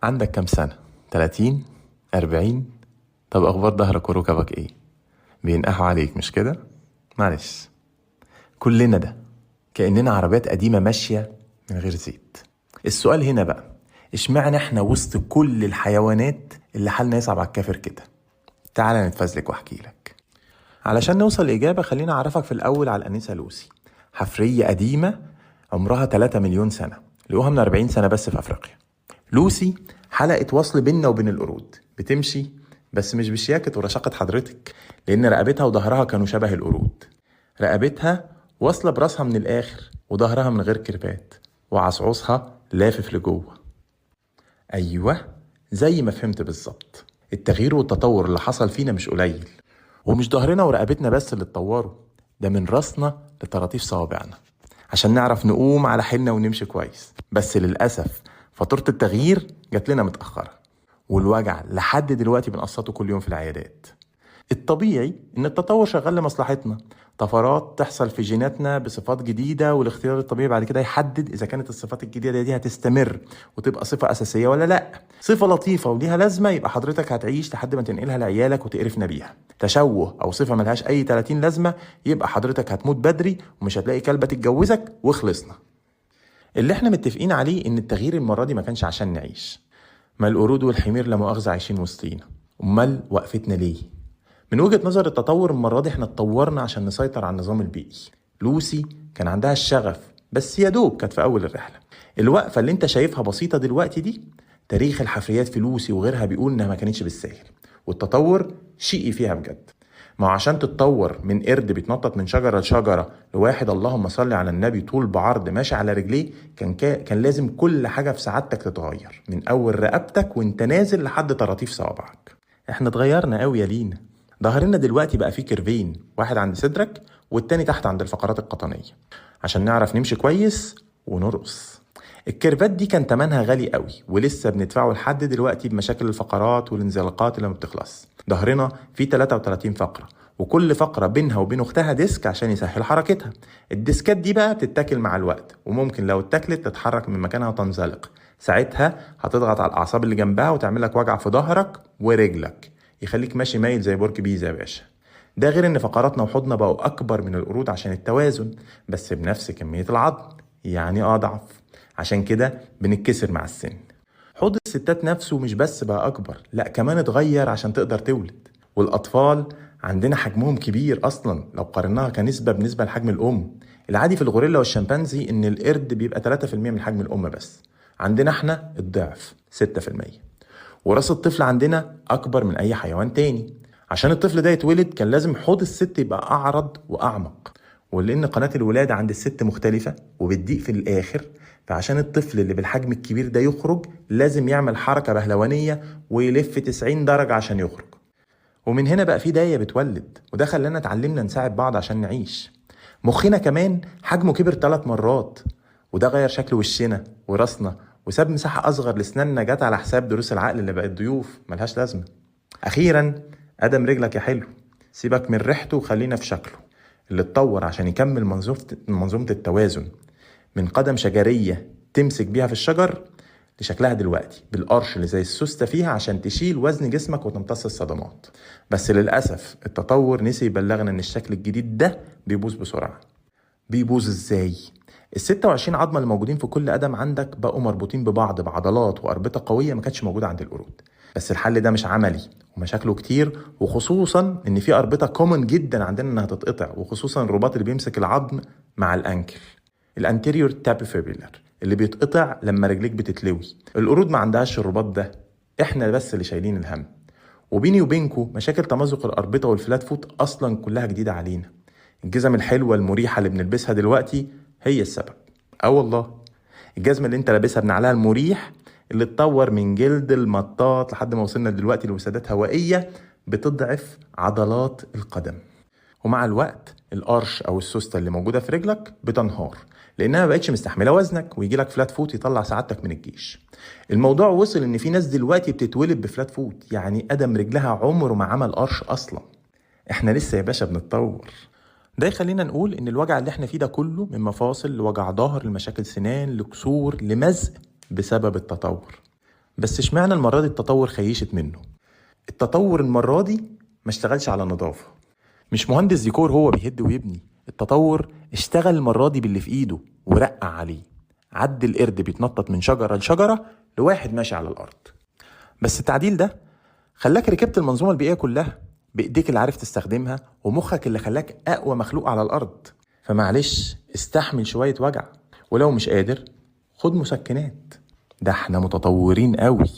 عندك كام سنة؟ 30؟ 40؟ طب أخبار ظهرك وركبك إيه؟ بينقحوا عليك مش كده؟ معلش، كلنا ده كأننا عربيات قديمة ماشية من غير زيت. السؤال هنا بقى، اشمعنى احنا وسط كل الحيوانات اللي حالنا يصعب على الكافر كده؟ تعال نتفزلك واحكي لك. علشان نوصل لإجابة خلينا أعرفك في الأول على الأنسة لوسي، حفرية قديمة عمرها 3 مليون سنة، لقوها من 40 سنة بس في أفريقيا. لوسي حلقة وصل بيننا وبين القرود، بتمشي بس مش بشياكة ورشاقة حضرتك، لأن رقبتها وظهرها كانوا شبه القرود. رقبتها واصلة براسها من الآخر، وظهرها من غير كربات، وعصعصها لافف لجوه. أيوة زي ما فهمت بالظبط، التغيير والتطور اللي حصل فينا مش قليل، ومش ظهرنا ورقبتنا بس اللي اتطوروا، ده من راسنا لطراطيف صوابعنا عشان نعرف نقوم على حيلنا ونمشي كويس. بس للأسف فاتورة التغيير جات لنا متأخرة، والوجع لحد دلوقتي بنقسطه كل يوم في العيادات. الطبيعي إن التطور شغال لمصلحتنا، طفرات تحصل في جيناتنا بصفات جديدة، والاختيار الطبيعي بعد كده يحدد إذا كانت الصفات الجديدة دي هتستمر وتبقى صفة أساسية ولا لأ. صفة لطيفة وليها لازمة يبقى حضرتك هتعيش لحد ما تنقلها لعيالك وتقرفنا بيها. تشوه أو صفة ملهاش أي 30 لازمة يبقى حضرتك هتموت بدري ومش هتلاقي كلبة تتجوزك وخلصنا. اللي احنا متفقين عليه إن التغيير المرة دي ما كانش عشان نعيش، ما القرود والحمير لا مؤاخذة عايشين وسطينا، أمال وقفتنا ليه؟ من وجهة نظر التطور المرة دي احنا اتطورنا عشان نسيطر على النظام البيئي. لوسي كان عندها الشغف بس يا دوب كانت في أول الرحلة. الوقفة اللي انت شايفها بسيطة دلوقتي دي تاريخ الحفريات في لوسي وغيرها بيقول انها ما كانتش بالساهل، والتطور شقي فيها بجد. ما هو عشان تتطور من قرد بيتنطط من شجرة لشجرة لواحد اللهم صل على النبي طول بعرض ماشي على رجليه، كان لازم كل حاجة في سعادتك تتغير، من أول رقبتك وانت نازل لحد طراطيف صوابعك. احنا اتغيرنا قوي يا لينا. ظهرنا دلوقتي بقى فيه كيرفين، واحد عند صدرك والتاني تحت عند الفقرات القطنية، عشان نعرف نمشي كويس ونرقص. الكيرفات دي كان تمنها غالي قوي ولسه بندفعه لحد دلوقتي بمشاكل الفقرات والانزلاقات اللي ما بتخلص. ظهرنا فيه 33 فقرة، وكل فقرة بينها وبين أختها disc عشان يسهل حركتها. الديسكات دي بقى بتتاكل مع الوقت، وممكن لو اتاكلت تتحرك من مكانها وتنزلق، ساعتها هتضغط على الأعصاب اللي جنبها وتعمل لك وجع في ظهرك ورجلك، يخليك ماشي مايل زي برج بيزا يا باشا. ده غير ان فقراتنا وحوضنا بقوا اكبر من القرود عشان التوازن، بس بنفس كمية العظم، يعني اضعف، عشان كده بنتكسر مع السن. حوض الستات نفسه مش بس بقى اكبر، لا كمان اتغير عشان تقدر تولد. والاطفال عندنا حجمهم كبير اصلا لو قارناها كنسبة بالنسبة لحجم الام. العادي في الغوريلا والشمبانزي ان القرد بيبقى 3% من حجم الام بس، عندنا احنا الضعف 6%. وراس الطفل عندنا أكبر من أي حيوان تاني. عشان الطفل ده يتولد كان لازم حوض الست يبقى أعرض وأعمق، ولأن قناة الولادة عند الست مختلفة وبتضيق في الآخر، فعشان الطفل اللي بالحجم الكبير ده يخرج لازم يعمل حركة بهلوانية ويلف 90 درجة عشان يخرج. ومن هنا بقى في داية بتولد، وده خلانا اتعلمنا نساعد بعض عشان نعيش. مخنا كمان حجمه كبر 3 مرات، وده غير شكل وشنا وراسنا وساب مساحة أصغر لسناننا جت على حساب دروس العقل اللي بقت ضيوف ملهاش لازمة. أخيراً قدم رجلك يا حلو، سيبك من ريحته وخلينا في شكله اللي اتطور عشان يكمل منظومة التوازن، من قدم شجرية تمسك بيها في الشجر لشكلها دلوقتي بالقرش اللي زي السوستة فيها عشان تشيل وزن جسمك وتمتص الصدمات. بس للأسف التطور نسي يبلغنا إن الشكل الجديد ده بيبوظ بسرعة. بيبوظ إزاي؟ ال 26 عظمة اللي موجودين في كل قدم عندك بقوا مربوطين ببعض بعضلات وأربطة قوية ما كانتش موجودة عند القرود. بس الحل ده مش عملي ومشاكله كتير، وخصوصا إن في أربطة common جدا عندنا إنها تتقطع، وخصوصا الرباط اللي بيمسك العظم مع ال ankle، ال anterior tibiofibular اللي بيتقطع لما رجليك بتتلوي. القرود ما عندهاش الرباط ده، إحنا بس اللي شايلين الهم. وبيني وبينكو مشاكل تمزق الأربطة وال flat foot أصلا كلها جديدة علينا. الجزم الحلوة المريحة اللي بنلبسها دلوقتي هي السبب. والله الجزمة اللي انت لابسها بنعلها المريح اللي اتطور من جلد المطاط لحد ما وصلنا دلوقتي لوسادات هوائية بتضعف عضلات القدم. ومع الوقت ال arch او السوستة اللي موجودة في رجلك بتنهار لانها ما بقتش مستحملة وزنك، ويجي لك flat foot يطلع سعادتك من الجيش. الموضوع وصل ان في ناس دلوقتي بتتولد ب flat foot، يعني قدم رجلها عمره ما عمل arch اصلا. احنا لسه يا باشا بنتطور. ده يخلينا نقول إن الوجع اللي احنا فيه ده كله من مفاصل لوجع ظهر لمشاكل سنان لكسور لمزق بسبب التطور. بس اشمعنى المرة دي التطور خيشت منه؟ التطور المرة دي ما اشتغلش على نظافة. مش مهندس ديكور هو بيهد ويبني. التطور اشتغل المرة دي باللي في ايده ورقع عليه. عد القرد بيتنطط من شجرة لشجرة لواحد ماشي على الأرض. بس التعديل ده خلاك ركبت المنظومة البيئية كلها بإيديك اللي عارف تستخدمها ومخك اللي خلاك أقوى مخلوق على الأرض. فمعلش استحمل شوية وجع، ولو مش قادر خد مسكنات. ده احنا متطورين قوي.